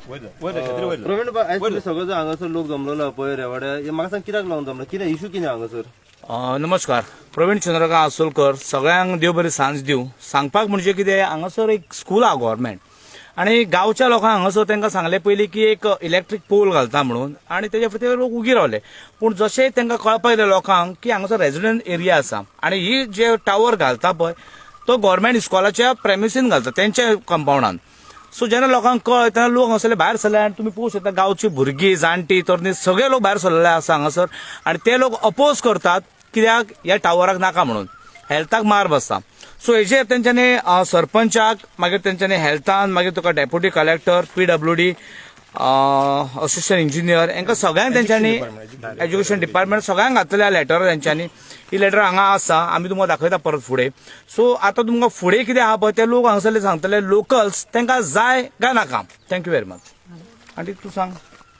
प्रवीण बाब, आयज तुमी सगळो जो हांगासर लोक जमलेलो पळय रेवाड्या, हे म्हाका सांग कित्याक लागून जमलो, कितें इशू कितें हांगासर? नमस्कार, प्रवीण चंद्रकांत आसोलकर. सगळ्यांक देव बरी सांज दिवं. सांगपाक म्हणजे कितें, हांगासर एक स्कूल आहा गव्हर्मेंट आनी गांवच्या लोकांक हांगासर तांकां सांगलें पयलीं की एक इलेक्ट्रीक पोल घालता म्हणून आनी तेजे खातीर लोक उगी रावले. पूण जशें तांकां कळपाक येयलें लोकांक की हांगासर रेजिडंट एरिया आसा आनी ही जे टावर घालता पळय तो गव्हर्मेंट इस्कॉलाच्या प्रेमिसीन घालता, तेंच्या कंपाउंडान. सो जेन्ना लोकांक कळ्ळें तेन्ना लोक हांगासरले भायर सरले आनी तुमी पळोवंक शकता गांवची भुरगीं, जाणटी, तरणी सगळे लोक भायर सरलेले आसा हांगासर आनी ते लोक अपोज करतात कित्याक ह्या टावराक नाका म्हणून, हेल्थाक मार बसता. सो हेजेर तेंच्यांनी सरपंचाक, मागीर तेंच्यांनी हेल्थान, मागीर तुका deputy collector, PWD, assistant engineer, हांकां सगळ्यांक तेंच्यांनी, एज्युकेशन डिपार्टमेंट, सगळ्यांक घातलेले लेटर तेंच्यांनी. ही लेटर हांगा आसा, आमी तुमकां दाखयता परत फुडें. सो आतां तुमकां फुडें कितें आहा पळय ते लोक हांगासरले सांगतले, लोकल्स, तांकां जाय काय नाका. Thank you very much. आनी तूं सांग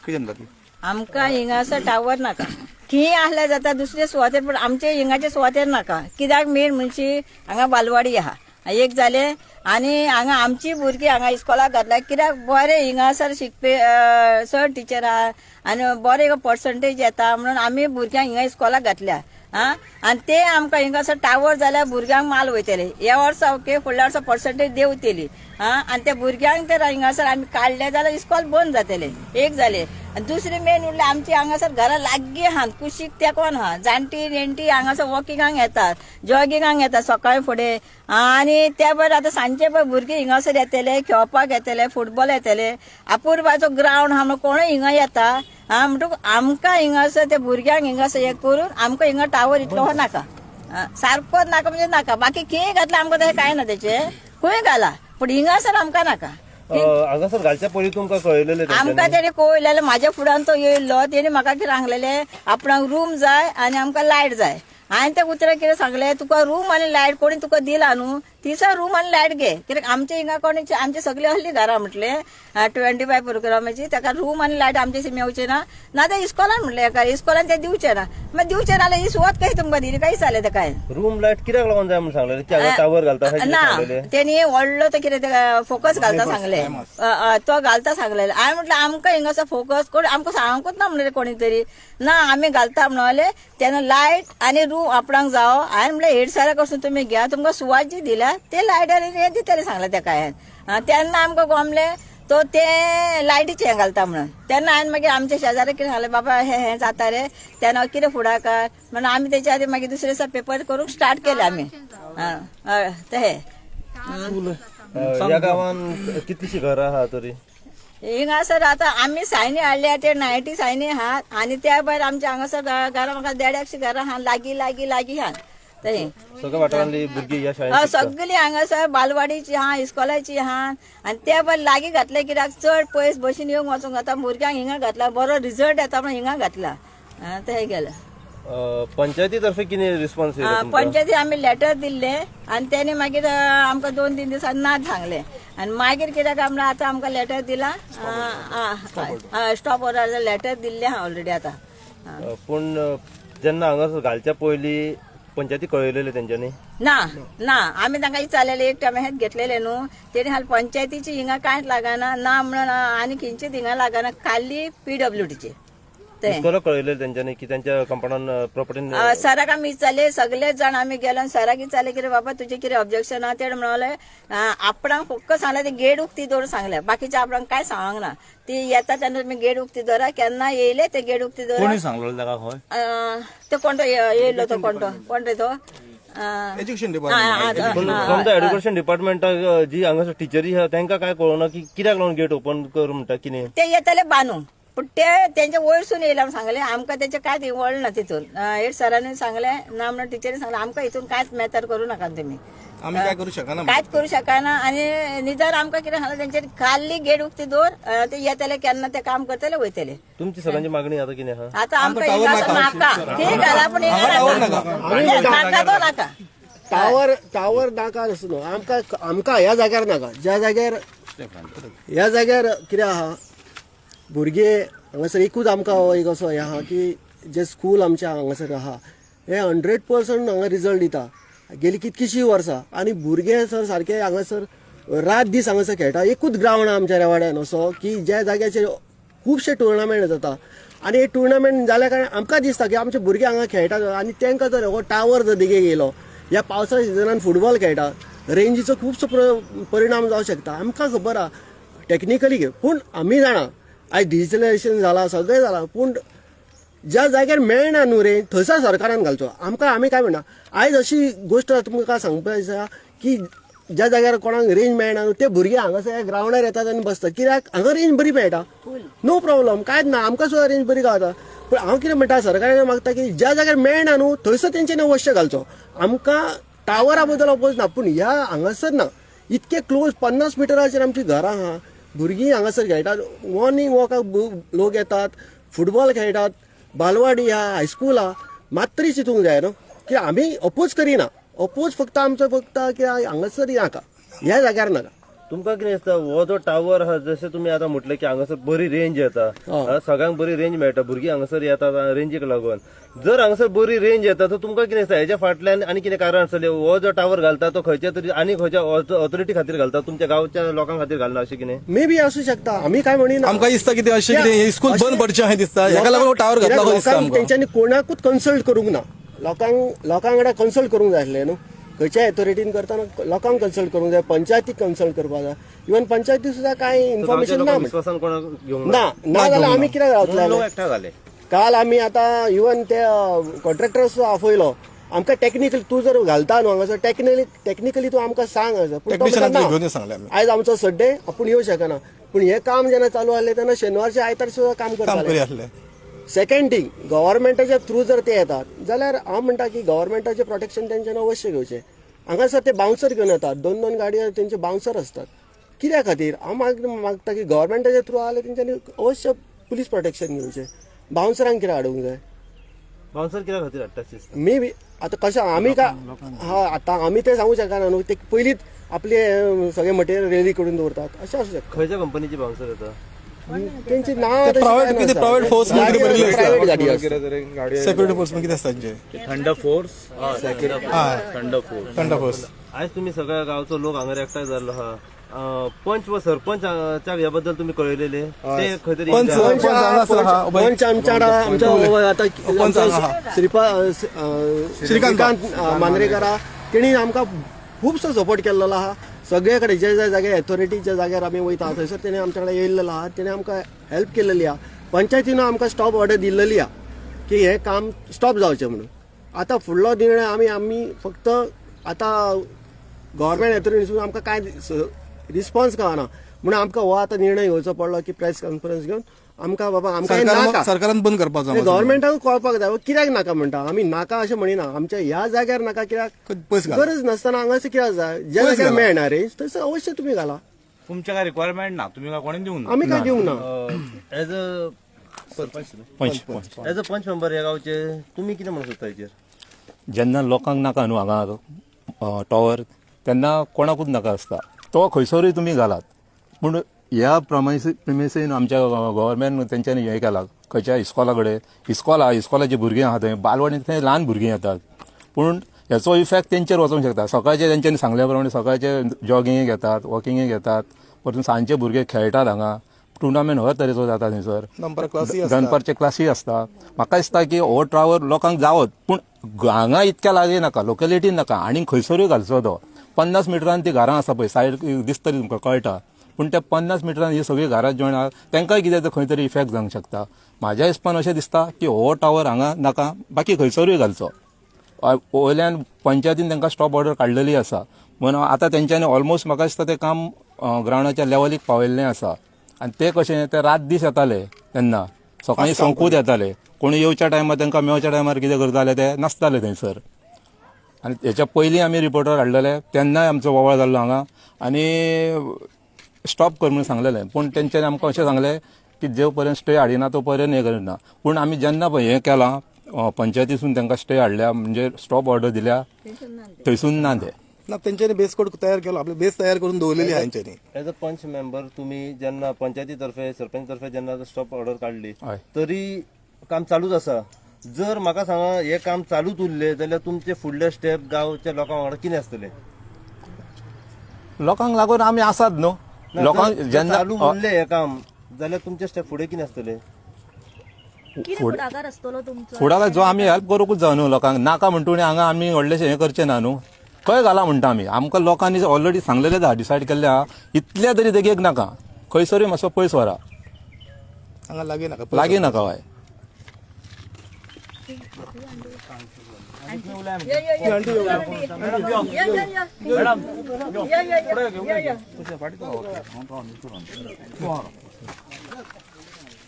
कितें म्हणटा ती. आमकां हिंगासर टावर नाका. खंय आहल्यार जाता दुसरे सुवातेर, पूण आमचे हिंगाचे सुवातेर नाका. कित्याक मेन म्हणजे हांगा बालवाडी आहा एक जालें, आनी हांगा आमची भुरगीं हांगा इस्कॉलाक घातल्या कित्याक बरें हिंगासर शिकपी सर टिचर आहा आनी बरें पर्संटेज येता म्हणून आमी भुरग्यांक हिंगा इस्कॉलाक घातल्या. आं, आनी ते आमकां हिंगासर टावर जाल्यार भुरग्यांक माल वयतले. ह्या वर्सा ओके, फुडल्या वर्सा पर्संटेज देंवतली. आं, आनी त्या भुरग्यांक तर हिंगासर आमी काडले जाल्यार इस्कॉल बंद जातले, एक जालें. आनी दुसरें मेन म्हणल्यार आमची हांगासर घरा लागीं आहा, कुशीक तेंकोन आहा. जाणटी नेणटी हांगासर वॉकिंगाक येतात, जॉगिंगाक येतात सकाळी फुडें. आनी त्या भायर आतां सांजचे पळय भुरगीं हिंगासर येतले, खेळपाक येतले, फुटबॉल येतले. अपुरबायचो ग्रावंड आहा म्हणून कोणूय हिंगा येता. आं, म्हणटकूच आमकां हिंगासर ते भुरग्यांक हिंगासर हें करून आमकां हिंगा टावर इतलो हो नाका. आं, सारकोच नाका म्हणजे नाका. बाकी खंय घातला आमकां तशें कांय ना, तेचें खंय घाला, पूण हिंगासर आमकां नाका. हांगासर घालच्या पयलीं तुमकां कळयलेलें आमकां तेंच्यांनी? तेणी कळयलेलें, म्हाज्या फुड्यान तो येयल्लो, तेणी म्हाका कितें सांगलेलें, आपणाक रूम जाय आनी आमकां लायट जाय. हांवें त्या उतराक कितें सांगलें, तुका रूम आनी लायट कोणी तुका दिला न्हू, तिसो रूम आनी लायट घे. कित्याक आमच्या हिंगा कोणी आमची सगळी असली घरां म्हटलें 25 प्रोग्रामाची, ताका रूम आनी लायट आमचे मेवचे ना. ना ते इस्कॉलान म्हटलें एका इस्कॉलान ते दिवचे ना. मागीर दिवचे ना जाल्यार ही सुवात कशी तुमकां दिली काही जालें ते काय? रूम लायट कित्याक लागून जाय म्हणून सांगलेलें की हांगा टावर घालता अशें कितें ना सांगलेलें? तेणी व्हडलो तो कितें ते फोकस घालता सांगले, तो घालता सांगलेले. हांवें म्हटलें आमकां हिंगासर फोकस कोण आमकां सांगूच ना म्हणलें कोणी तरी ना आमी घालता म्हणले. तेन्ना लायट आनी रूम आपणाक जावो. हांवें म्हणलें हेड सरा कडसून तुमी घेया, तुमकां सुवात जी दिल्या ते लायट आनी हें दितले सांगलें तेका हांवें. तेन्ना आमकां गोमलें तो ते लायटीचें हें घालता म्हणून. तेन्ना हांवें मागीर आमच्या शेजारी कितें सांगलें, बाबा हें हें जाता रे, तेन्ना कितें फुडाकार म्हणून आमी तेच्या आदी मागीर दुसरे दिसा पेपर करूंक स्टार्ट केले आमी. हय, ते हे ह्या गांवान कितलीशीं घरां आहा तरी? हिंगासर आतां आमी सायनी हाडल्या ते 90 सायनी आहात आनी त्या भायर आमच्या हांगासर घरां म्हाका देडाकशी घरां आहा, लागीं लागीं लागीं आहात थंय. सगळ्या वाठारांतली भुरगीं ह्या शाळेंत हय, शिकता? सगळीं हांगासर बालवाडीची आहा, इस्कॉलाची आहा आनी त्या भायर लागीं घातले कित्याक चड पयस बशीन येवंक वचूंक जाता. भुरग्यांक हिंगा घातला, बरो रिजल्ट येता म्हणून हिंगा घातला. तें गेलें. पंचायती तर्फे कितें रिस्पॉन्स येयलो तुमकां? पंचायती आमी लेटर दिल्ले आनी तेणी मागीर आमकां 2-3 दिसान ना सांगले. आनी मागीर कित्याक म्हणल्यार आतां आमकां लेटर दिला, स्टॉप ऑर्डर लेटर दिल्लें आहा ऑलरेडी आतां. पूण जेन्ना हांगासर घालच्या पयलीं पंचायती कळयलेले तेंच्यांनी? ना ना, आमी तांकां विचारलेलें, एक टायम हेंच घेतलेलें न्हू तेणी हाल पंचायतीची हिंगा कांयच लागना ना म्हणून आनी खंयचीच हिंगा लागना, खाली पीडब्ल्यूडीची ते. इस्कॉलाक कळयलेले तेंच्यांनी की तेंच्या कंपाउंडान प्रॉपर्टीन? सराक आमी विचारले, सगळे जाण आमी गेलो आनी सराक विचारले कितें बाबा तुजें कितें ऑब्जेक्शन आहा? तेणें म्हणलें आपणाक फक्त सांगलें ते गेट उक्ती दवर सांगलें, बाकीचे आपणाक कांय सांगूंक ना. ती येता तेन्ना तुमी गेट उक्ती दवरा, केन्ना येयले ते गेट उक्ती दवरा. कोणी सांगलो ताका खंय? तो कोण तो येयलो तो कोण तो कोण रे तो? Education department. पूण समजा एड्युकेशन डिपार्टमेंटाक जी हांगासर टिचरी आहा तांकां काय कळना की कित्याक लागून गेट ओपन कर म्हणटा कितें? ते येताले बांदूंक, पूण ते तेंच्या वयरसून येयले म्हणून सांगलें आमकां, तेचें कांयच वळना तितून. हेड सरांनी सांगलें ना म्हणून टिचरीन सांगलें आमकां हितून कांयच मेतर करूं नाका तुमी, आमी काय करू शकना. कांयच करूं शकना. आनी निदान आमकां कितें सांगलें तेंच्यानी, खाल्ली गेट उक्ती दवर, ते येतले केन्ना ते काम करतले वयतले. तुमची सगळ्यांची मागणी आतां कितें आहा? आतां आमकां हिंगा नाका, ठीक घाला पूण हिंगा नाका, नाका तो नाका. टावर टावर नाका आसूं न्हू आमकां, आमकां ह्या जाग्यार नाका. ज्या जाग्यार ह्या जाग्यार कितें आहा, भुरगे हांगासर एकूच आमकां हो एक असो हें आहा की जे स्कूल आमचें हांगासर आहा हे 100% हांगा रिजल्ट दिता गेली कितकीशीं वर्सां आनी भुरगे सर सारके हांगासर रात दीस हांगासर खेळटा. एकूच ग्रावंड आहा आमच्या रेवाड्यान असो की ज्या जाग्याचेर खुबशे टुर्नामेंट जाता आनी हे टुर्नामेंट जाल्या कारणान आमकां दिसता की आमचे भुरगे हांगा खेळटात आनी तांकां जर हो टावर जर देगेक येयलो, ह्या पावसा सिजनान फुटबॉल खेळटा, रेंजीचो खुबसो परिणाम जावंक शकता. आमकां खबर आहा टॅक्निकली, पूण आमी जाणा आयज डिजिटलायजेशन जाला, सगळें जालां, पूण ज्या जाग्यार मेळना न्हू रे थंयसर सरकारान घालचो. आमकां आमी काय म्हणना, आयज अशी गोश्ट तुमकां सांगपा आसा की ज्या जाग्यार कोणाक रेंज मेळना न्हू ते भुरगे हांगासर ग्रावंडार येतात आनी बसतात, कित्याक हांगा रेंज बरी मेळटा, नो प्रॉब्लम, कांयच ना, आमकां सुद्दां रेंज बरी गावता. पूण हांव कितें म्हणटा, सरकारा मागता की ज्या जाग्यार मेळना न्हू थंयसर तेंच्यांनी अवश्य घालचो. आमकां टावरा बद्दल अपोज ना, पूण ह्या हांगासर ना, इतके क्लोज 50 मिटराचेर आमची घरां आहा, भुरगीं हांगासर खेळटात, मॉर्निंग वॉकाक लोक येतात, फुटबॉल खेळटात, बालवाडी आहा, हायस्कूल आहा, मात तरी चिंतूंक जाय न्हू की आमी अपोज करिना, अपोज फक्त आमचो फक्त की हांगासर नाका, ह्या जाग्यार नाका. तुमकां कितें दिसता, हो जो टावर आहा, जशें तुमी आतां म्हटलें की हांगासर बरी रेंज येता, सगळ्यांक बरी रेंज मेळटा, भुरगीं हांगासर येतात रेंजीक लागून. जर हांगासर बरी रेंज येता तर तुमकां कितें दिसता हेच्या फाटल्यान आनी कितें कारण आसतलें? हो जो टावर घालता तो खंयच्या तरी आनी खंयच्या ऑथॉरिटी खातीर घालता, तुमच्या गांवच्या लोकां खातीर घालना अशें कितें? मे बी आसूं शकता, आमी काय म्हणिना. आमकां दिसता कितें अशें कितें स्कूल बंद पडचें अशें दिसता, हेका लागून टावर घातला कसो दिसता लोकांक आमकां. तेंच्यांनी कोणाकूच कन्सल्ट करूंक ना, लोकां वांगडा कन्सल्ट करूंक जाय आसलें न्हू. खंयच्याय ऑथॉरिटीन करतना लोकांक कन्सल्ट करूंक जाय, पंचायतीक कन्सल्ट करपाक जाय, इवन पंचायती सुद्दां कांय इन्फॉर्मेशन ना म्हणटा. विश्वासान कोणाक घेवंक ना ना जाल्यार आमी कित्याक रावतले? लोक एकठांय जाले. काल आमी आतां इवन ते कॉन्ट्रॅक्टर सुद्दां आफयलो, आमकां टॅक्निकली तूं जर घालता न्हू हांगासर टॅक्निकली तूं आमकां सांग हांगासर. पूण तो म्हणटा, Technician ना. घेवन यो सांगलें आमी. आयज आमचो सड्डे, आपूण येवं शकना. पूण हें काम जेन्ना चालू आसलें तेन्ना शेनवारचे आयतार सुद्दां काम काम करी करताले. आसले. सेकंड थिंग, गव्हर्मेंटाच्या थ्रू जर ते येतात जाल्यार हांव म्हणटा की गव्हर्मेंटाचें प्रोटेक्शन तेंच्यानी अवश्य घेवचें. हांगासर ते बाउन्सर घेवन येतात, दोन दोन गाडयो तेंचे बाउन्सर आसतात, कित्या खातीर? हांव मागता की गव्हर्मेंटाच्या थ्रू आसल्यार तेंच्यांनी अवश्य पुलीस प्रोटेक्शन घेवचें, बाउन्सरांक कित्याक हाडूंक जाय? बाउन्सर कित्या खातीर हाडटा अशें दिसता? मे बी आतां कशें आमी काय हा आतां आमी तें सांगू शकना न्हू, ते पयलींच आपले सगळे मटेरियल रेडी करून दवरतात अशें आसूं शकता. खंयच्या कंपनीची बाउन्सर येता? तेंची नांव ते private कितें private force म्हणून कितें बरयल्लें आसता. प्रायव्हेट गाडी आसता. सेक्युरिटी फोर्स कितें आसता तेंचे? Thunder force, thunder force. Thunder force. आयज तुमी सगळ्या गांवचो लोक हांगा एकठांय जाल्लो आहा, पंच व सरपंचाच्या ह्या बद्दल तुमी कळयलेले ते खंय तरी पंच पंच हांगा आसा, हा, उबे. पंच आमच्या आमच्या आतां पंच हांगा आहा. श्रीकांत मांद्रेकर आहा, तेणी आमकां खुबसो सपोर्ट केल्लो आहा. सगळे कडेन ज्या ज्या जाग्यार ऑथॉरिटीच्या जाग्यार आमी वयता थंयसर तेणी आमच्या कडेन येयल्लेलो आहा, तेणी आमकां हेल्प केल्लेली आहा. पंचायतीन आमकां स्टॉप ऑर्डर दिल्लेली आहा की हें काम स्टॉप जावचें म्हणून. आतां फुडलो निर्णय आमी आमी फक्त आतां गव्हर्मेंट ऑथॉरिटीसून आमकां कांय रिस्पॉन्स गावना म्हणून आमकां हो आतां निर्णय घेवचो पडलो की प्रेस कॉन्फरन्स घेवन आमकां बाबा आमकां हें नाका. सरकारान बंद करपाचो आमकां. गव्हर्मेंटाक कळपाक जाय कित्याक नाका म्हणटा आमी, नाका अशें म्हणिना, आमच्या ह्या जाग्यार नाका कित्याक पयस घाला. गरज नासतना हांगासर कित्याक जाय? ज्या पयस जाग्यार घाला. मेळना रेंज थंयसर अवश्य तुमी घाला. तुमच्या काय रिक्वायरमेंट ना, तुमी काय कोणी दिवंक ना. आमी काय दिवंक ना. As a panch panch as a panch member ह्या गांवचे तुमी कितें म्हणूंक सोदता हेचेर? जेन्ना लोकांक नाका न्हू हांगा टॉवर तेन्ना कोणाकूच नाका आसता, तो खंयसरूय तुमी घालात. पूण ह्या प्रमेसीन आमच्या गव्हर्मेंट तेंच्यांनी हें केलां, खंयच्या इस्कॉला कडेन, इस्कॉल आहा, इस्कॉलाची भुरगीं आहा थंय, बालवाडींत थंय ल्हान भुरगीं येतात, पूण हेचो इफेक्ट तेंचेर वचोंक शकता. सकाळचे तेंच्यांनी सांगल्या प्रमाणे सकाळचे जॉगिंगेक येतात, वॉकिंगेक येतात, परतून सांजचे भुरगे खेळटात हांगा, टुर्नामेंट हर तरेचो जाता थंयसर, दनपार क्लासी आसता. दनपारचे क्लासी आसता. म्हाका दिसता की हो ट्रावर लोकांक जावत, पूण हांगा इतक्या लागीं नाका, लोकेलिटीन नाका, आनी खंयसरूय घालचो तो. 50 मिटरान ती घरां आसा पळय सायड दिसतली तुमकां कळटा, पूण त्या 50 मिटरान ही सगळीं घरां जॉयन आहा, तांकांय कितें तर खंय तरी इफेक्ट जावंक शकता. म्हाज्या हिसपान अशें दिसता की हो टावर हांगा नाका, बाकी खंयसरूय घालचो. वयल्यान पंचायतीन तांकां स्टॉप ऑर्डर काडलेली आसा, म्हणून आतां तेंच्यांनी ऑलमोस्ट म्हाका दिसता तें काम ग्रावंडाच्या लेवलीक पावयल्लें आसा. आनी ते कशें ते रात दीस येताले तेन्ना, सकाळीं संकूत येताले, कोण येवच्या टायमार तांकां मेळच्या टायमार कितें करताले ते नासताले थंयसर. आनी हेच्या पयलीं आमी रिपोर्टर हाडलेले तेन्नाय आमचो बोवाळ जाल्लो हांगा आनी स्टॉप कर म्हणून सांगलेलें, पूण तेंच्यांनी आमकां अशें सांगलें की जो पर्यंत स्टे हाडिना तो पर्यंत हें करिना. पूण आमी जेन्ना पळय हें केलां, पंचायतीसून तांकां स्टे हाडल्या, म्हणजे स्टॉप ऑर्डर दिल्या, थंयसून ना ते. ना, तेंच्यांनी बेस कोड तयार केलो, आपले बेस तयार करून दवरलेली आहा तेंच्यांनी. एज अ पंच मेंबर तुमी जेन्ना पंचायती तर्फे सरपंच तर्फे जेन्ना स्टॉप ऑर्डर काडली हय. तरी काम चालूच आसा. जर म्हाका सांगा हें काम चालूच उरलें जाल्यार तुमचे फुडले स्टेप गांवच्या लोकां वांगडा कितें आसतले? लोकांक लागून आमी आसात न्हू. लोकांक जर जेन्ना चालू उरलें हें काम जाल्यार तुमचे स्टेप फुडें कितें आसतलें? कितें फुडाकार आसतलो तुमचो? फुडाराक जो आमी हेल्प करूंकूच जाय न्हू लोकांक. नाका म्हणटून हांगा आमी व्हडलेशें हें करचें ना न्हू. खंय घाला म्हणटा आमी. आमकां लोकांनी ऑलरेडी सांगलेलें आहा, डिसायड केल्लें आहा, इतल्या तरी देगेक नाका, खंयसरूय मातसो पयस व्हरा. हांगा लागीं नाका. लागीं नाका हय.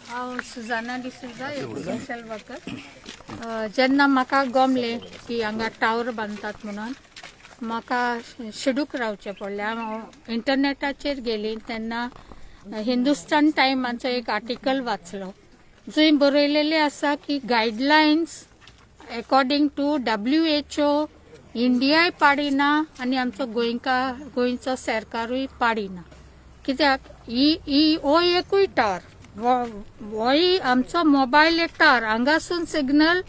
हांव सुजाना डिसुजा, एक सोशल वर्कर. जेन्ना म्हाका गमलें की हांगा टावर बांदतात म्हणून, म्हाका शिडूक रावचें पडलें. हांव इंटरनेटाचेर गेली तेन्ना हिंदुस्तान टायमाचो एक आर्टिकल वाचलो, जंय बरयलेलें आसा की guidelines according to WHO इंडियाय पाडिना आनी आमचो गोंयका गोंयचो सरकारूय पाडिना. कित्याक ही ही हो एकूय टावर होय आमचो मोबायल एक टावर, हांगासून सिग्नल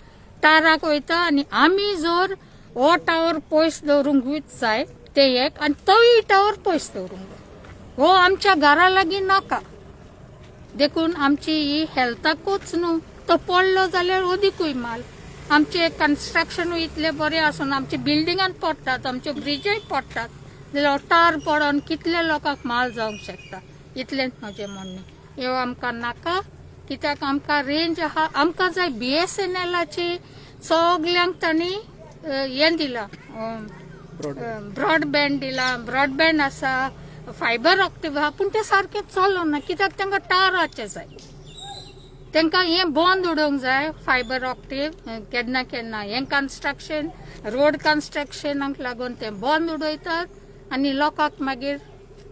टाराक वयता आनी आमी जर हो टावर पयस दवरूंकूच जाय ते एक आनी तोय टावर पयस दवरूंक जाय. हो आमच्या घरा लागीं नाका. देखून आमची ही हेल्थाकूच न्हू, तो पडलो जाल्यार अदिकूय माल. आमचे कन्स्ट्रक्शनूय इतलें बरें आसून आमचे बिल्डिंगान पडटात, आमचे ब्रिजूय पडटात, जाल्यार टार पडोन कितले लोकांक माल जावंक शकता. इतलेंच म्हजें म्हणणें. ह्यो आमकां नाका, कित्याक आमकां रेंज आहा. आमकां जाय बीएसएनएलाची. सगल्यांक तांणी हें दिलां, ब्रॉडबँड दिला, ब्रॉडबँड आसा, फायबर ऑप्टीक आहा, पूण तें सारकें चलना कित्याक तांकां टाराचें जाय. तांकां हें बंद उडोवंक जाय फायबर ऑप्टीक. केन्ना केन्ना हें कन्स्ट्रक्शन, रोड कन्स्ट्रक्शनाक लागून तें बंद उडयतात आनी लोकांक मागीर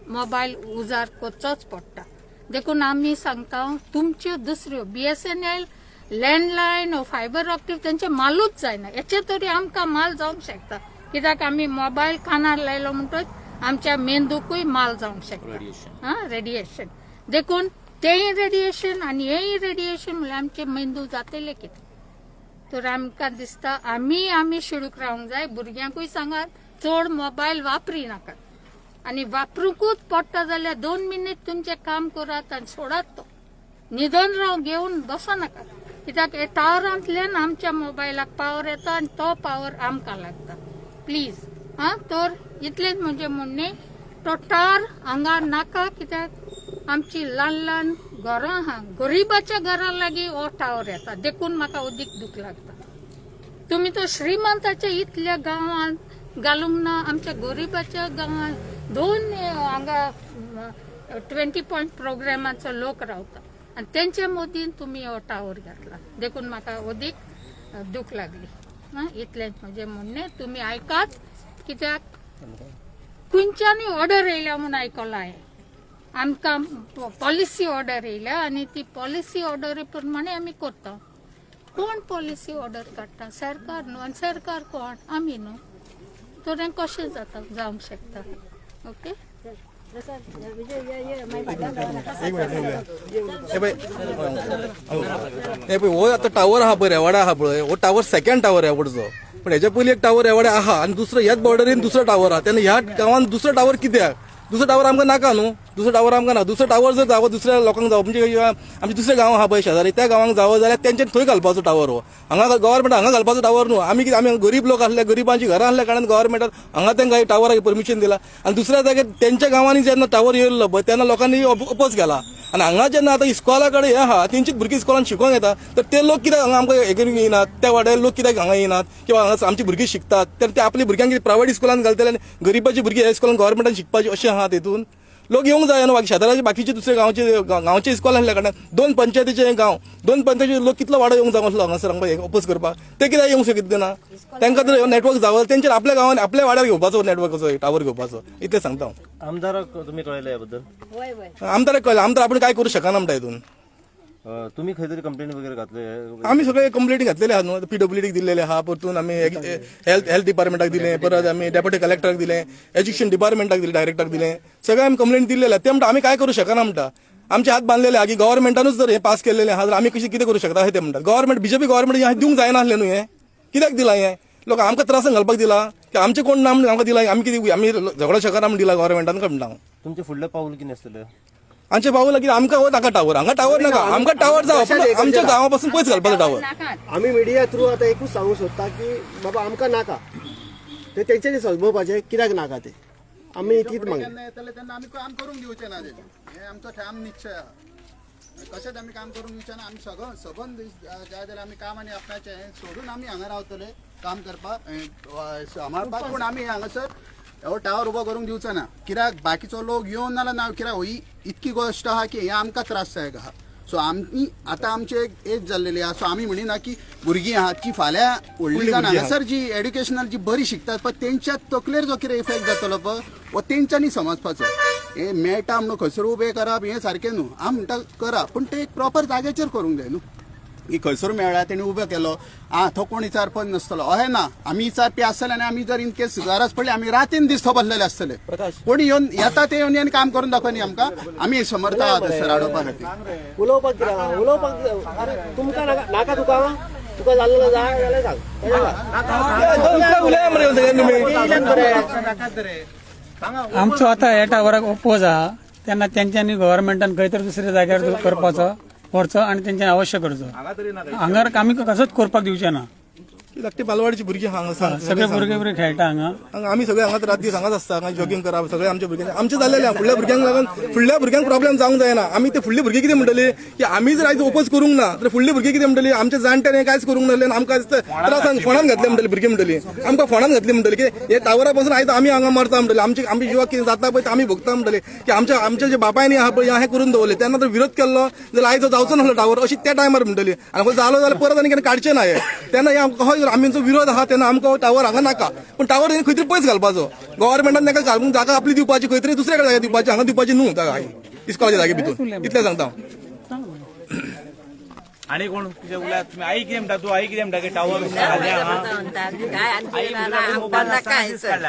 मोबायल उजार करचोच पडटा. देखून आमी सांगता, तुमच्यो दुसऱ्यो बीएसएनएल लँडलायन वो फायबर ऑप्टीक तेंचे मालूच जायना. हेचे तरी आमकां माल जावंक शकता, कित्याक आमी मोबायल कानार लायलो म्हणटच आमच्या मेंदूकूय माल जावंक शकता. हा, रेडिएशन. देखून तेंय रेडिएशन आनी हेंय रेडिएशन म्हणल्यार आमचे मेंदू जातले कितें. तर आमकां दिसता आमी आमी शिडूक रावंक जाय. भुरग्यांकूय सांगात, चड मोबायल वापरी नाकात आनी वापरूंकूच पडटा जाल्यार 2 मिनीट तुमचें काम करात आनी सोडात तो. न्हिदोन राव, घेवन बसो नाकात, कित्याक हे टावरांतल्यान आमच्या मोबायलाक पावर येता आनी तो पावर आमकां लागता. प्लीज. हा, तर इतलेंच म्हजें म्हणणें. तो टावर हांगा नाका, कित्याक आमची ल्हान ल्हान घरां आहा, गरिबाच्या घरा लागीं हो टावर येता. देखून म्हाका अदीक दूख लागता. तुमी तो श्रीमंताच्या इतल्या गांवांत घालूंक ना, आमच्या गरिबाच्या गांवांत दोन हांगा 20 पॉयंट प्रोग्रामाचो लोक रावता आनी तेंचे मदीं तुमी हो टावर घातला. देखून म्हाका अदीक दूख लागली. आं, इतलेंच म्हजें म्हणणें. तुमी आयकात, कित्याक खंयच्यानूय ऑर्डर येयल्या म्हूण आयकलां हांवें. आमकां पॉलिसी ऑर्डर येयल्या आनी ती पॉलिसी ऑर्डरी प्रमाणे आमी करता. कोण पॉलिसी ऑर्डर काडटा? सरकार न्हू? आनी सरकार कोण? आमी न्हू? तर हें कशें जाता, जावंक शकता? ओके. एक मिनिट. हे पळय, हे पळय, हो आतां टावर आहा पळय रेवाडा आहा पळय, हो टावर सेकंड टावर रेवाडचो. पण हेच्या पयलीं एक टावर रेवाडा आहा आनी दुसरो ह्याच बॉर्डरीन दुसरो टावर आहा. तेन्ना ह्या गांवान दुसरो टावर कित्याक? दुसरो टावर आमकां नाका न्हू. दुसरो टावर आमकां ना. दुसरो टावर जर जावो, दुसऱ्या लोकांक जावो, म्हणजे आमचे दुसरे गांव आहा पळय शेजारी, त्या गांवांक जावो जाल्यार तेंच्यानी थंय घालपाचो टावर. हो हांगा गव्हर्मेंट हांगा घालपाचो टावर न्हू. आमी कितें, आमी गरीब लोक आसले, गरिबांची घरां आसल्या कारणान गव्हर्मेंटान हांगा तांकां टावराक परमिशन दिला. आनी दुसऱ्या जाग्यार तेंच्या गांवांनी जेन्ना टावर येयल्लो पळय, तेन्ना लोकांनी अपोज केला. आनी हांगा जेन्ना आतां इस्कॉला कडेन हें आहा, तेंचीच भुरगीं इस्कॉलान शिकोंक येता, तर ते लोक कित्याक हांगा आमकां हें करूंक येयनात? त्या वाड्यार लोक कित्याक हांगा येयनात किंवा हांगा आमची भुरगीं शिकतात तर ते आपली भुरग्यांक कितें प्रायवेट इस्कॉलान घालतले आनी गरिबाची भुरगीं ह्या इस्कॉलान गव्हर्मेंटान शिकपाची अशें आहा? तेतून लोक येवंक जाय न्हू. बाकी शेजाराचे बाकीचे दुसरे गांवचे गांवचे इस्कॉल आसल्या कारणान दोन पंचायतीचे गांव, दोन पंचायतीचे लोक कितलो वाडो येवंक जाय आसलो हांगासर आमकां अपोज करपाक. ते कित्याक येवंक शकत ना? तांकां तर नेटवर्क जावं, तेंचेर आपल्या गांवान आपल्या वाड्यार घेवपाचो, नेटवर्काचो टावर घेवपाचो, इतलें सांगता हांव. आमदाराक तुमी कळयलें ह्या बद्दल? वय वय. आमदाराक कळ्ळें. आमदार आपण काय करू शकना म्हणटा हितून. तुमी खंय तरी कंप्लेन वगैरे घातले? आमी सगळे कंप्लेंट घातलेले आहा न्हू. पीडब्ल्यूडीक दिल्लेले आहा, परतून आमी हेल्थ हेल्थ डिपार्टमेंटाक दिलें, परत आमी डेप्युटी कलेक्टराक दिलें, एज्युकेशन डिपार्टमेंटाक दिलें, डायरेक्टराक दिलें, सगळे आमी कंप्लेंट दिल्लेले आहा. ते म्हणटा, आमी काय करू शकना म्हणटा, आमचे हात बांदलेले आहा की गव्हर्मेंटानूच जर हे पास केल्लेले आहा तर आमी कशें कितें करू शकता अशें ते म्हणटात. गव्हर्मेंट, बीजेपी गव्हर्मेंट हें दिवंक जायना आसलें न्हू. हें कित्याक दिलां? हें लोक आमकां त्रासान घालपाक दिला की की आमचे कोण ना म्हणून आमकां दिला, आमी कितें आमी झगडो शकना म्हणून दिला गव्हर्मेंटान काय म्हणटा हांव. तुमचें फुडलें पावल कितें आसतलें? आमचे पावल की आमकां हो नाका टावर, हांगा टावर नाका, आमकां टावर जावं पूण आमच्या गांवा पासून पयस घालपाचो टावर. आमी मिडिया थ्रू आतां एकूच सांगूंक सोदता की बाबा आमकां नाका ते तेंच्यांनी समजोवपाचें कित्याक नाका ते, आमी तीच मागणी. केन्ना येतले तेन्ना आमी काम करूंक दिवचे ना तेजें, हें आमचो ठाम निश्चय आहा. कशेंच आमी काम करूंक दिवचे ना. आमी सगळो सबंद दीस जाय जाल्यार आमी काम आनी आपणाचें हें सोडून आमी हांगा रावतले काम करपाक, सांबाळपाक, पूण आमी हांगासर हो टावर उबो करूंक दिवचो ना. कित्याक बाकीचो लोक येवन नाल्यार ना, कित्याक ही इतकी गोश्ट आहा की हें आमकां त्रासदायक आहा. सो आमी आतां आमची एक एज जाल्लेली आहा, सो आमी म्हणिना की भुरगीं आहात की फाल्यां व्हडलीं जावन हांगासर जी एड्युकेशनल जी बरी शिकतात पळय तेंच्या तकलेर जो कितें इफेक्ट जातलो पळय हो तेंच्यांनी समजपाचो. हें मेळटा म्हणून खंयसर उबें करप हें सारकें न्हू. हांव म्हणटा करा, पूण तें एक प्रॉपर जाग्याचेर करूंक जाय न्हू. की खंयसर मेळ्ळा तेणी उबो केलो आं, तो कोण विचारपा नासतलो अहें ना. आमी विचारपी आसतले आनी आमी जर इन केस गरज पडली आमी रातीन दीस थंय बसलेले आसतले. कोणी येवन येता ते येवन आनी काम करून दाखय न्ही आमकां, आमी समर्थ आहात सर हाडोवपा खातीर. उलोवपाक कितें आहा, उलोवपाक अरे तुमकां नाका, नाका तुका, तुका जाल्लो जाय जाल्यार सांग. उलया मरे सगळ्यांनी तुमी. आमचो आतां ह्या टावराक ओपोज आहा तेन्ना तेंच्यांनी गव्हर्मेंटान खंय तरी दुसऱ्या जाग्यार करपाचो व्हरचो आनी तेंच्यांनी अवश्य करचो. हांगार आमी कसोच करपाक दिवचे ना. धाकटी बालवाडीची भुरगीं हांगा सगळे भुरगे भुरगे खेळटा हांगा. हांगा आमी सगळे हांगाच रात दीस हांगाच आसता, हांगा जॉगिंग करप सगळे आमच्या भुरग्यांक आमचे जाल्लेले आहा. फुडल्या भुरग्यांक लागून फुडल्या भुरग्यांक प्रॉब्लेम जावंक जायना. आमी ते फुडली भुरगीं कितें म्हणटली की आमी जर आयज ओपोज करूंक ना तर फुडली भुरगीं कितें म्हणटली, आमच्या जाणट्यान हें कांयच करूंक नासलें आनी आमकां आयज त्रासान फोंडान घातले म्हणटली भुरगीं, म्हणटली आमकां फोंडान घातली म्हणटली की हे टावरा पासून आयज आमी हांगा मरता म्हणटली, आमचे आमच्या जिवाक कितें जाता पळय ते आमी भोगता म्हणटली की आमच्या आमच्या जे बापायनी आहा पळय हें करून दवरलें तेन्ना तर विरोध केल्लो जाल्यार आयज जावचो नासलो टावर अशी त्या टायमार म्हणटली. आनी खंय जालो जाल्यार परत आनी केन्ना काडचें ना हें. तेन्ना हें आमकां हय आमचो विरोध आहा तेन्ना आमकां टावर हांगा नाका, पूण टावर खंय तरी पयस घालपाचो. गव्हर्मेंटान ताका घालून जागा आपली दिवपाची, खंय तरी दुसऱ्या कडेन जागा दिवपाची, हांगा दिवपाची न्हू जागा इस्कॉलाच्या जागे भितून. इतलें सांगता हांव. आनी कोण कितें उलयात तुमी? आई कितें म्हणटा तूं? आई कितें म्हणटा की टावर काय आनी आमकां नाका हांयसर,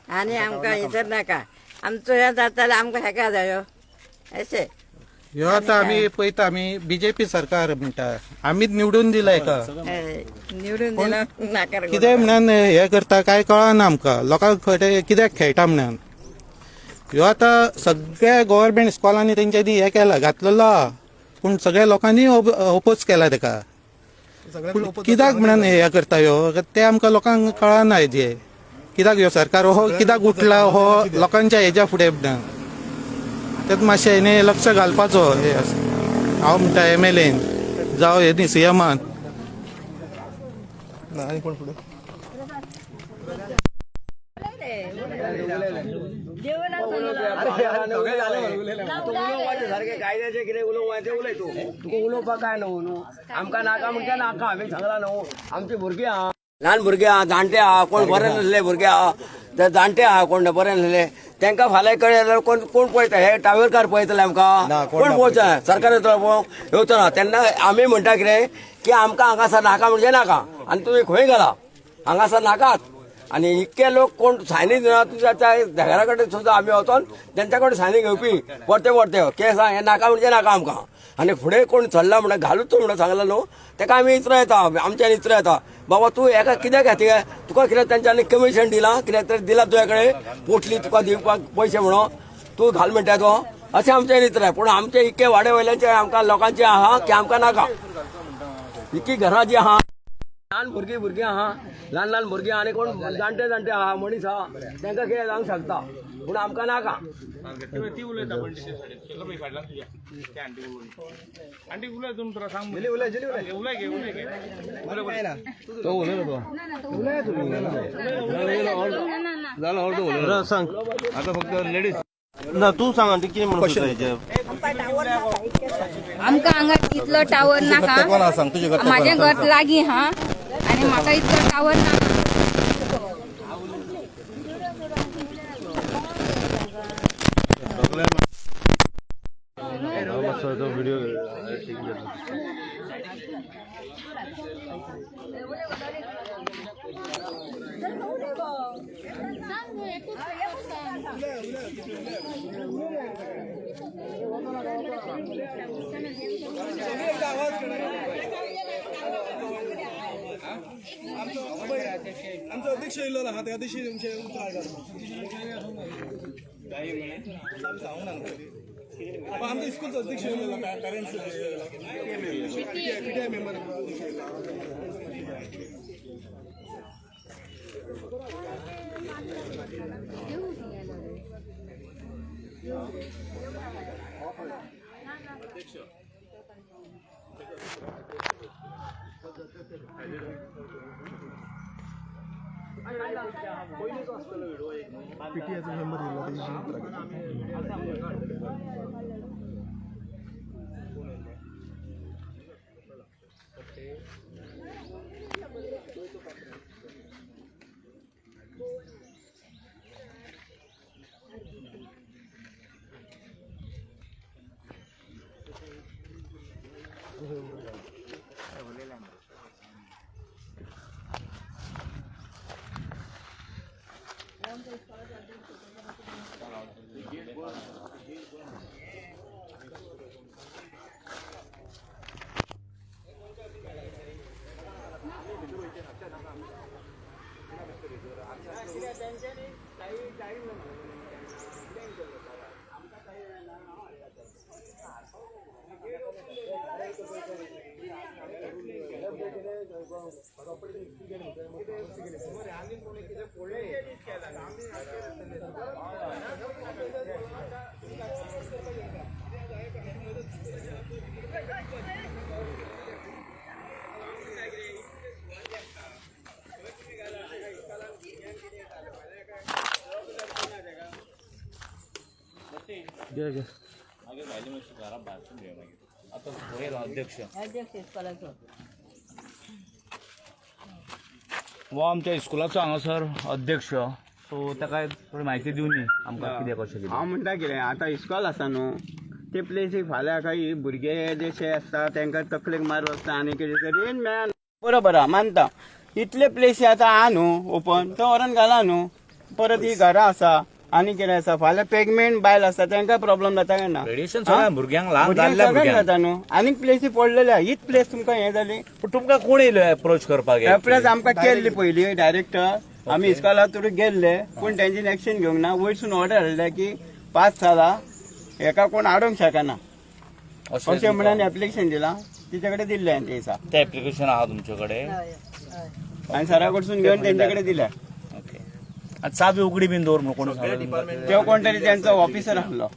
आनी आमकां हांयसर नाका, आमचो हें जाता जाल्यार आमकां हेका जायो अशें. ह्यो आतां आमी पळयता, आमी बीजेपी सरकार म्हणटा, आमीच निवडून दिला हेका, निवडून दिला नाका. कितें म्हणून हे करता काय कळना आमकां, लोकांक खंय कित्याक खेळटा म्हणून. ह्यो आतां सगळ्या गव्हर्मेंट इस्कॉलांनी तेंच्यांनी हें केला घातलेलो आहा, पूण सगळ्या लोकांनी ओपोज केला तेका. पूण कित्याक म्हणून हें करता ह्यो ते आमकां लोकांक कळना. हेजे कित्याक ह्यो सरकार हो कित्याक उठला हो लोकांच्या हेज्या फुडें म्हणून तेत मातशें हेणे लक्ष घालपाचो. हे हांव म्हणटा एमएलएन जावं हे सीएमान. आनी कोण फुडें? सारकें कायद्याचें कितें उलोवपाचें उलय तूं, तुका उलोवपाक काय न्हू न्हू. आमकां नाका म्हणजे नाका, आमी सांगलां न्हू. आमची भुरगीं आहा, ल्हान भुरगे आहा, जाणटे आहा, कोण बरे नासले भुरगे आहा, ते जाणटे आहा, कोण बरे नासले तांकां फाल्यां कळ्ळें जाल्यार कोण कोण पळयता? हे टावरकार पळयतले आमकां? कोण पळोवचो? सरकार येतलो पळोवंक? येवचो ना. तेन्ना आमी म्हणटा कितें की आमकां हांगासर नाका म्हणजे नाका, आनी तुमी खंय घाला हांगासर नाकात. आनी इतके लोक कोण सायनी दिना तुज्या त्या घरा कडेन सुद्दां आमी वचोन तेंच्या कडेन सायनी घेवपी परते परते केस हें नाका म्हणजे नाका आमकां. आनी फुडें कोण चल्ला म्हणून घालूच तूं म्हणून सांगला न्हू तेका आमी इतरो येता, आमच्यान इतरो येता बाबा तूं हेका कित्याक खातीर तुका कितें तेंच्यांनी कमिशन दिलां, कितें तरी दिलां तुज्या कडेन पोटली तुका दिवपाक पयशे म्हणून तूं घाल म्हणटा तो, अशें आमच्यान इतरो. पूण आमचे इतके वाडे वयल्याचे आमकां लोकांचे आहा की आमकां नाका. इतकी घरां जी आहा, ल्हान भुरगीं भुरगीं आहा, ल्हान ल्हान भुरगीं आनी कोण जाणटे जाणटे आहा, मनीस आहा, तांकां कितें जावंक शकता, पूण आमकां नाका. ती उलयता पण आंटी उलय तुमी सांग. उलय घे, उलय घे. तो उलयलो तो सांग आतां फक्त लेडीज ना, तूं सांग आंटी कितें म्हणून सोदता हेजेर? आमकां हांगा इतलो टावर नाका, म्हाजें घर लागीं आहा आनी म्हाका इतलो टावर नाका. व्हिडिओ आमचो अध्यक्ष येयल्लो आहा, त्या दिशी तुमचे आमच्या इस्कूलचो अध्यक्ष येयल्लो, पॅरंट्स पीटीआय मेंबर अध्यक्ष येयल्लो. पीटीआयचो मेंबर येयल्लो तेजी उतरां घेतली. अध्यक्ष अध्यक्ष इस्कॉलाचो हो आमच्या इस्कुलाचो हांगासर अध्यक्ष, सो ताका थोडी म्हायती दिवनी आमकां कितें कशें कितें. हांव म्हणटा कितें, आतां इस्कॉल आसा न्हू ते प्लेसीक फाल्यां काही भुरगे जशे आसता तांकां तकलेक मार वचता आनी कितें रेन मेळना. बरोबर आहा, मानता. इतले प्लेसी आतां आहा न्हू ओपन, थंय व्हरोन घाला न्हू. परत ही घरां आसा आनी कितें आसा, फाल्यां प्रेगनेंट बायल आसता तांकां प्रॉब्लम जाता काय ना? रेडिएशन सगळ्या भुरग्यांक, ल्हान भुरग्यांक जाल्ल्या सगळ्यांक भुरग्यांक जाता न्हू. आनीक प्लेसी पडलेले आहा, हीच प्लेस तुमकां हें जाली. पूण तुमकां कोण येयलो एप्रोच करपाक? एप्रोच आमकां केल्ली पयली डायरेक्ट आमी इस्कॉला थ्रू गेल्ले, पूण तेंच्यानी एक्शन घेवंक ना. वयरसून ऑर्डर हाडल्या की 5 सालां हेका कोण आडोवंक शकना अशें म्हणून एप्लिकेशन दिलां, तिचे कडेन दिल्लें हांवें ते दिसा. ते एप्लिकेशन आहा तुमचे कडेन आनी सरा कडसून घेवन तेंचे कडेन दिल्या. ओके, आनी चावी उगडी बीन दवर म्हणून कोण सांगला तुमकां? तो कोण तरी तेंचो ऑफिसर आसलो.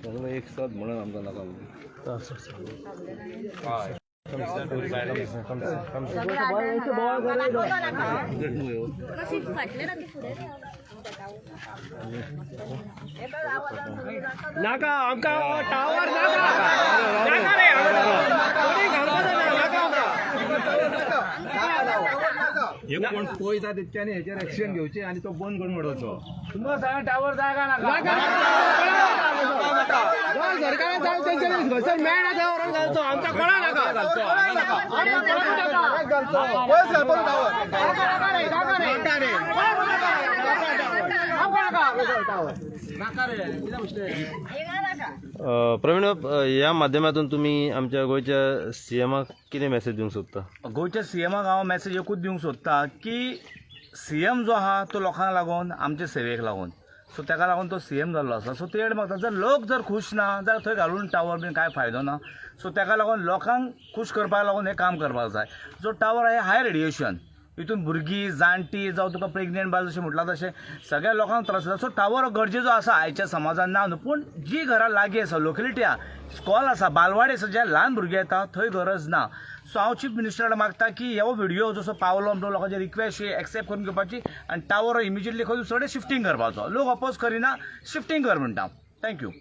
सगळें एक साथ म्हणून आमकां नाका. नाका आमकां टावर नाका, नाका रे, कोणी घालपाचो ना, नाका आमकां. हे कोण पळयता तितक्यानी हेचेर एक्शन घेवची आनी तो बंद करून उडोवचो. तुमकां सांगा टावर जाय काय नाका? सरकारान जाय तेंच्यांनी खंयसर मेळना थंय व्हरोन घालचो, आमकां कोणा नाका. प्रवीण, ह्या माध्यमातून तुम्ही आमच्या गोंयच्या सीएमाक कितें मेसेज दिवंक सोदता? गोंयच्या सीएमाक हांव मॅसेज एकूच दिवंक सोदता की सीएम जो आहा तो लोकांक लागून, आमचे सेवेक लागून, सो ताका लागून तो सीएम जाल्लो आसा. सो ते म्हाका जर लोक जर खूश ना जाल्यार थंय घालून टावर बीन कांय फायदो ना. सो ताका लागून लोकांक खूश करपाक लागून हें काम करपाक जाय. जो टावर आहे हाय रेडिएशन, हितून भुरगीं, जाणटी जावं तुका प्रेग्नेंट बायल जशें म्हटलां तशें सगळ्या लोकांक त्रास जाता. सो टावर गरजेचो आसा आयच्या समाजान ना न्हू, पूण जी घरां लागीं आसा, लोकेलिटी आसा, स्कॉल आसा, बालवाडी आसा, जे ल्हान भुरगे येता थंय गरज ना. सो हांव चीफ मिनिस्टरा मागता की हो व्हिडियो जसो पावलो म्हणटो लोकांची रिक्वेस्ट एक्सेप्ट करून घेवपाची आनी टावर इमिजिएटली खंय दुसरे कडेन शिफ्टींग करपाचो. लोक अपोज करिना, शिफ्टींग कर म्हणटा. Thank you.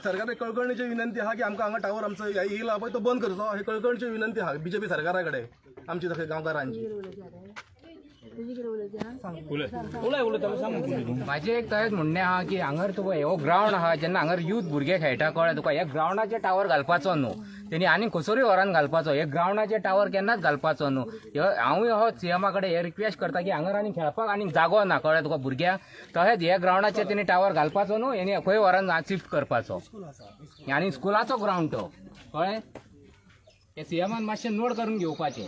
सरकार कळकळणीची विनंती आहा की आमकां हांगा टावर आमचो येयला पळय तो बंद करचो, ही कळकळणीची विनंती आहा बीजेपी सरकारा कडेन आमची तशें गांवकारांची. म्हाजें एक तहेंच म्हणणें आहा की हांगर तुका हो ग्रावंड आहा, जेन्ना हांगर यूथ भुरगे खेळटा कळ्ळें तुका, ह्या ग्रावंडाचेर टावर घालपाचो न्हू. तेणी आनी खंयसरूय व्हरान घालपाचो. हे ग्रावंडाचे टावर केन्नाच घालपाचो न्हू. हांवूय हो सीएमा कडेन हे रिक्वेस्ट करता की हांगर आनी खेळपाक आनी जागो ना, कळ्ळें तुका, भुरग्यांक. तशेंच हे ग्रावंडाचेर तेणी टावर घालपाचो न्हू, हेणी खंय व्हरान शिफ्ट करपाचो. आनी स्कुलाचो ग्रावंड तो, कळ्ळें. हे सीएमान मातशें नोट करून घेवपाचें.